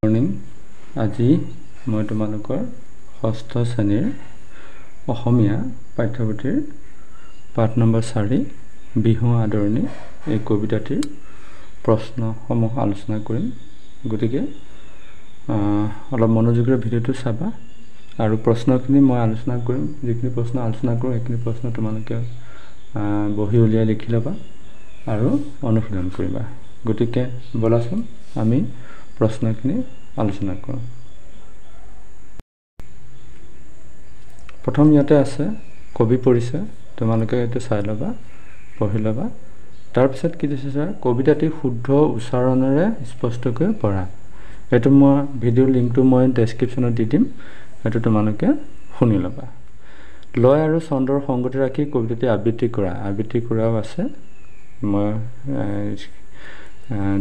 Morning. আজি মই তোমালোকৰ ষষ্ঠ শ্ৰেণীৰ অসমীয়া পাঠ্যপুথিৰ পাঠ নম্বৰ 4 বিহু আদৰণি এই কবিতাটিৰ প্ৰশ্নসমূহ আলোচনা কৰিম। গতিকে অলপ মনোযোগেৰে ভিডিঅ'টো চাবা আৰু প্ৰশ্নখিনি মই আলোচনা কৰিম। যিখিনি প্ৰশ্ন আলোচনা কৰোঁ সেইখিনি প্ৰশ্ন তোমালোকে বহি উলিয়াই লিখি ল'বা আৰু অনুশীলন কৰিবা। গতিকে ব'লাচোন আমি প্ৰশ্নখিনি আলোচনা কৰোঁ। প্ৰথম ইয়াতে আছে কবি পৰিচয়, তোমালোকে এইটো চাই ল'বা, পঢ়ি ল'বা। তাৰপিছত কি দিছে ছাৰ, কবিতাটি শুদ্ধ উচ্চাৰণেৰে স্পষ্টকৈ পঢ়া। এইটো মই ভিডিঅ' লিংকটো মই ডেছক্ৰিপশ্যনত দি দিম, সেইটো তোমালোকে শুনি ল'বা। লয় আৰু ছন্দৰ সংগতি ৰাখি কবিতাটি আবৃত্তি কৰা, আবৃত্তি কৰাও আছে। মই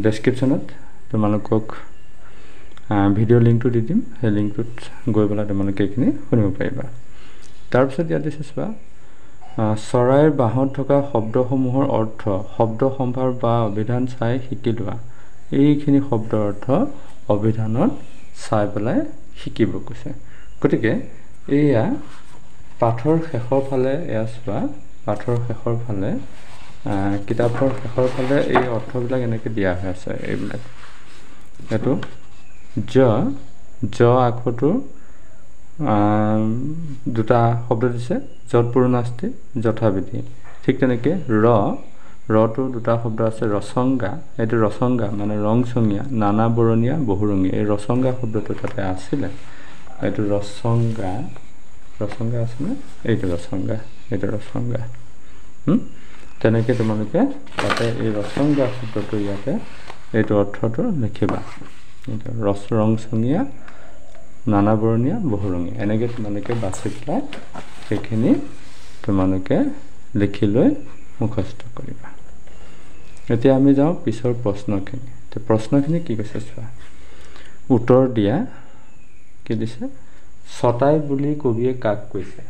ডেছক্ৰিপশ্যনত তোমালোকক ভিডিঅ' লিংকটো দি দিম, সেই লিংকটোত গৈ পেলাই তোমালোকে এইখিনি শুনিব পাৰিবা। তাৰপিছত ইয়াত দিছে চোৱা, চৰাইৰ বাঁহত থকা শব্দসমূহৰ অৰ্থ শব্দ সম্ভাৰ বা অভিধান চাই শিকি লোৱা। এইখিনি শব্দৰ অৰ্থ অভিধানত চাই পেলাই শিকিব কৈছে। গতিকে এয়া পাঠৰ শেষৰ ফালে, এয়া চোৱা পাঠৰ শেষৰ ফালে, কিতাপৰ শেষৰ ফালে এই অৰ্থবিলাক এনেকৈ দিয়া হৈ আছে। এইবিলাক এইটো জ, জ আখৰটো দুটা শব্দ দিছে, যৎ পুৰুণাস্তি যথাবিধি। ঠিক তেনেকৈ ৰ, ৰটো দুটা শব্দ আছে, ৰচংগা, এইটো ৰচংগা মানে ৰংচঙীয়া, নানা বৰণীয়া বহুৰঙীয়া, এই ৰচংগা শব্দটো তাতে আছিলে। এইটো ৰচংগা, ৰচংগা আছেনে? এইটো ৰচংগা, এইটো ৰচংগা। তেনেকৈ তোমালোকে তাতে এই ৰচংগা শব্দটো ইয়াতে এইটো অৰ্থটো লিখিবা। এইটো ৰস ৰংচঙীয়া, নানা বৰণীয়া, বহুৰঙীয়া, এনেকৈ তোমালোকে বাছি পেলাই সেইখিনি তোমালোকে লিখি লৈ মুখস্থ কৰিবা। এতিয়া আমি যাওঁ পিছৰ প্ৰশ্নখিনি। প্ৰশ্নখিনি কি কৈছে চোৱা, উত্তৰ দিয়া। কি দিছে, চতাই বুলি কবিয়ে কাক কৈছে?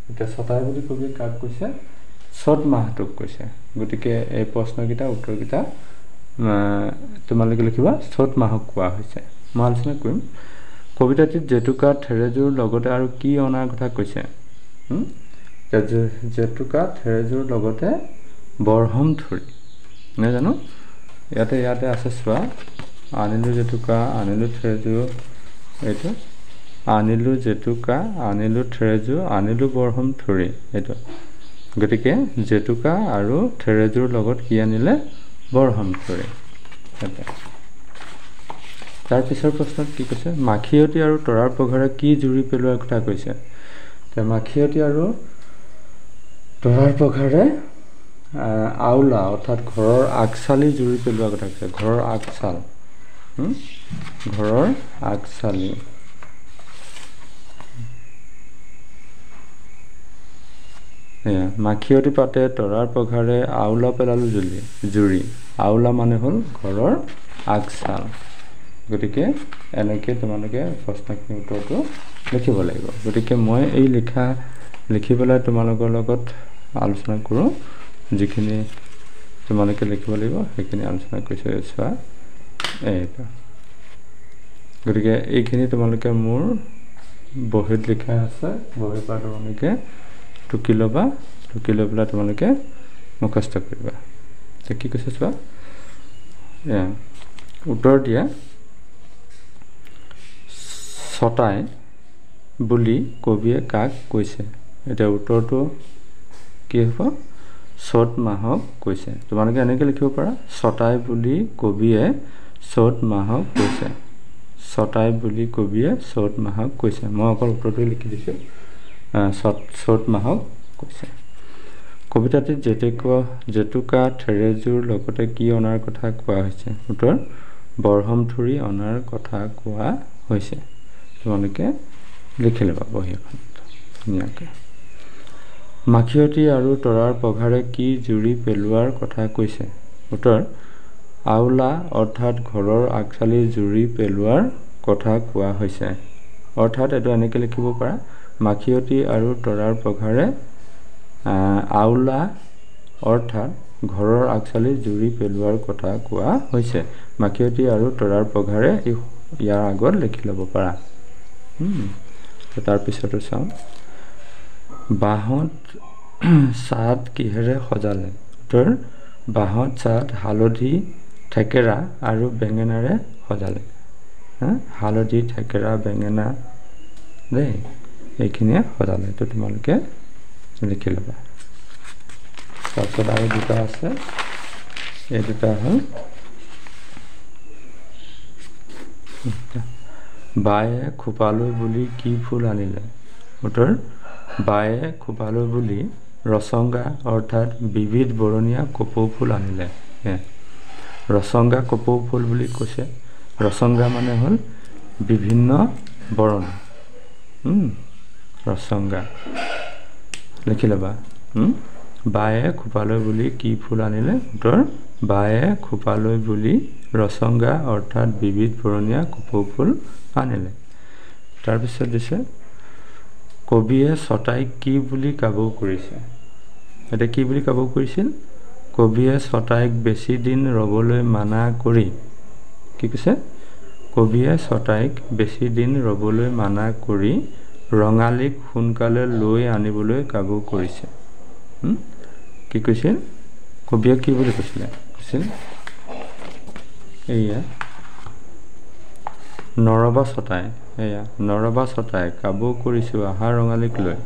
এতিয়া চতাই বুলি কবিয়ে কাক কৈছে? চ'ত মাহটোক কৈছে। গতিকে এই প্ৰশ্নকেইটা উত্তৰকেইটা তোমালোকে লিখিবা, চ'ত মাহক কোৱা হৈছে। মই আলোচনা কৰিম। কবিতাটিত জেতুকা থেৰেজুৰ লগতে আৰু কি অনাৰ কথা কৈছে? জেতুকা থেৰেজুৰ লগতে বৰহম থুৰি, নহয় জানো? ইয়াতে ইয়াতে আছে চোৱা, আনিলোঁ জেতুকা আনিলোঁ থেৰেজু, এইটো আনিলোঁ জেতুকা আনিলোঁ থেৰেজু আনিলোঁ বৰহম থুৰি, এইটো। গতিকে জেতুকা আৰু থেৰেজুৰ লগত কি আনিলে? বৰহম থুৰি। তাৰ পিছৰ প্ৰশ্নত কি কৈছে, মাখিয়তী আৰু তৰাৰ পঘাৰে কি জুৰি পেলোৱাৰ কথা কৈছে? মাখিয়তী আৰু তৰাৰ পঘাৰে আওলা অৰ্থাৎ ঘৰৰ আগচালি জুৰি পেলোৱাৰ কথা কৈছে। ঘৰৰ আগচাল, ঘৰৰ আগচালি। এয়া মাখিয়তী পাতে তৰাৰ পঘাৰে আওলা পেলালোঁ জুলি জুৰি। আওলা মানে হ'ল ঘৰৰ আগচাল। গতিকে এনেকৈ তোমালোকে প্ৰশ্নখিনিৰ উত্তৰটো লিখিব লাগিব। গতিকে মই এই লিখা লিখি পেলাই তোমালোকৰ লগত আলোচনা কৰোঁ, যিখিনি তোমালোকে লিখিব লাগিব সেইখিনি আলোচনা কৰিছোঁ। চোৱা এইটো। গতিকে এইখিনি তোমালোকে মোৰ বহীত লিখা আছে, বহীৰ পৰা তোমালোকে টুকি ল'বা, টুকি লৈ পেলাই তোমালোকে মুখস্থ কৰিবা। কি কৈছে চোৱা, উত্তৰ দিয়া, চতাই বুলি কবিয়ে কাক কৈছে? এতিয়া উত্তৰটো কি হ'ব? চ'ত মাহক কৈছে। তোমালোকে এনেকৈ লিখিব পাৰা, চতাই বুলি কবিয়ে চ'ত মাহক কৈছে। চতাই বুলি কবিয়ে চ'ত মাহক কৈছে। মই অকল উত্তৰটোৱে লিখি দিছোঁ, চ'ত মাহক কৈছে। কবিতাটিত জেতুকা থেৰেজুৰ লগতে কি অনাৰ কথা কোৱা হৈছে? উত্তৰ, বৰহম থুৰি অনাৰ কথা কোৱা হৈছে। তোমালোকে লিখি ল'বা বহী এখন ধুনীয়াকৈ। মাখিয়তী আৰু তৰাৰ পঘাৰে কি জুৰি পেলোৱাৰ কথা কৈছে? উত্তৰ, আওলা অৰ্থাৎ ঘৰৰ আগচালি জুৰি পেলোৱাৰ কথা কোৱা হৈছে। অৰ্থাৎ এইটো এনেকৈ লিখিব পাৰা, মাখিয়তী আৰু তৰাৰ পঘাৰে আওলা অৰ্থাৎ ঘৰৰ আগচালি জুৰি পেলোৱাৰ কথা কোৱা হৈছে। মাখিয়তী আৰু তৰাৰ পঘাৰে এই ইয়াৰ আগত লিখি ল'ব পাৰা। তাৰপিছতো চাওঁ, বাঁহত চাট কিহেৰে সজালে? উত্তৰ, বাঁহত চাট হালধি, থেকেৰা আৰু বেঙেনাৰে সজালে। হালধি, থেকেৰা, বেঙেনা দেই, এইখিনিয়ে সজালে। এইটো তোমালোকে লিখি ল'বা। তাৰপিছত আৰু দুটা আছে, এই দুটা হ'ল বায়ে খোপালৈ বুলি কি ফুল আনিলে? উত্তৰ, বায়ে খোপালৈ বুলি ৰচংগা অৰ্থাৎ বিবিধ বৰণীয়া কপৌ ফুল আনিলে। ৰচংগা কপৌ ফুল বুলি কৈছে। ৰচংগা মানে হ'ল বিভিন্ন বৰণ। ৰচংগা লিখি ল'বা। বায়ে খোপালৈ বুলি কি ফুল আনিলে? উত্তৰ, বায়ে খোপালৈ বুলি ৰচংগা অৰ্থাৎ বিবিধ বৰণীয়া কপৌ ফুল আনিলে। তাৰপিছত দিছে, কবিয়ে চতাইক কি বুলি কাবৌ কৰিছে? এতিয়া কি বুলি কাবৌ কৰিছিল? কবিয়ে চতাইক বেছি দিন ৰ'বলৈ মানা কৰি, কি কৈছে? কবিয়ে চতাইক বেছি দিন ৰ'বলৈ মানা কৰি ৰঙালীক সোনকালে লৈ আনিবলৈ কাবৌ কৰিছে। কি কৈছিল? কবিয়ে কি বুলি কৈছিলে? কৈছিল এয়া নৰবা চতাই, এয়া নৰবা চতাই কাবৌ কৰিছোঁ আহা ৰঙালীক লৈ।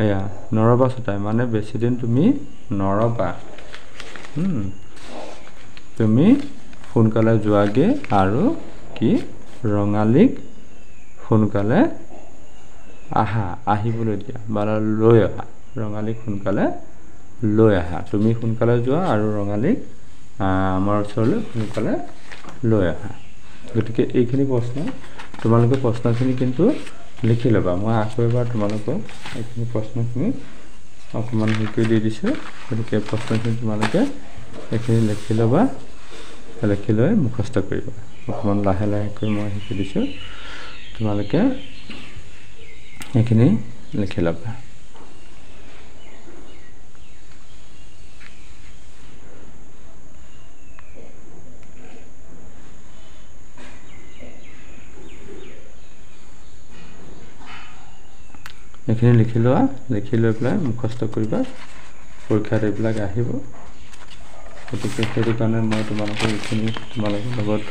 এয়া নৰবা চতাই মানে বেছিদিন তুমি নৰবা, তুমি সোনকালে যোৱাগে আৰু কি ৰঙালীক সোনকালে আহা, আহিবলৈ দিয়া বা লৈ অহা, ৰঙালীক সোনকালে লৈ আহা, তুমি সোনকালে যোৱা আৰু ৰঙালীক আমাৰ ওচৰলৈ সোনকালে লৈ আহা। গতিকে এইখিনি প্ৰশ্ন তোমালোকে প্ৰশ্নখিনি কিন্তু লিখি ল'বা। মই আকৌ এবাৰ তোমালোকক এইখিনি প্ৰশ্নখিনি অকণমান হেৰি দি দিছোঁ। গতিকে প্ৰশ্নখিনি তোমালোকে এইখিনি লিখি ল'বা, লিখি লৈ মুখস্থ কৰিবা। অকণমান লাহে লাহেকৈ মই শিকি দিছোঁ, তোমালোকে এইখিনি লিখি ল'বা। এইখিনি লিখি লোৱা, লিখি লৈ পেলাই মুখস্থ কৰিবা, পৰীক্ষাত এইবিলাক আহিব। গতিকে সেইটো কাৰণে মই তোমালোকক এইখিনি তোমালোকৰ লগত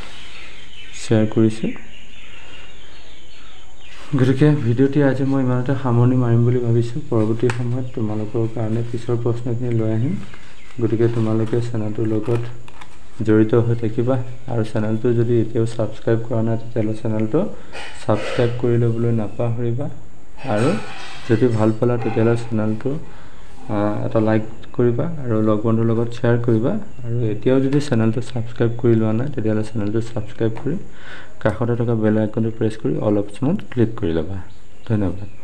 শ্বেয়াৰ কৰিছোঁ। গতিকে ভিডিঅ'টি আজি মই ইমানতে সামৰণি মাৰিম বুলি ভাবিছোঁ। পৰৱৰ্তী সময়ত তোমালোকৰ কাৰণে পিছৰ প্ৰশ্নখিনি লৈ আহিম। গতিকে তোমালোকে চেনেলটোৰ লগত জড়িত হৈ থাকিবা আৰু চেনেলটো যদি এতিয়াও ছাবস্ক্ৰাইব কৰা নাই তেতিয়াহ'লে চেনেলটো ছাবস্ক্ৰাইব কৰি ল'বলৈ নাপাহৰিবা। আৰু যদি ভাল পালা তেতিয়াহ'লে চেনেলটো এটা লাইক কৰিবা আৰু লগ বন্ধুৰ লগত শ্বেয়াৰ কৰিবা। আৰু এতিয়াও যদি চেনেলটো ছাবস্ক্ৰাইব কৰি লোৱা নাই তেতিয়াহ'লে চেনেলটো ছাবস্ক্ৰাইব কৰি কাষতে থকা বেল আইকনটো প্ৰেছ কৰি অল অপশ্যনত ক্লিক কৰি ল'বা। ধন্যবাদ।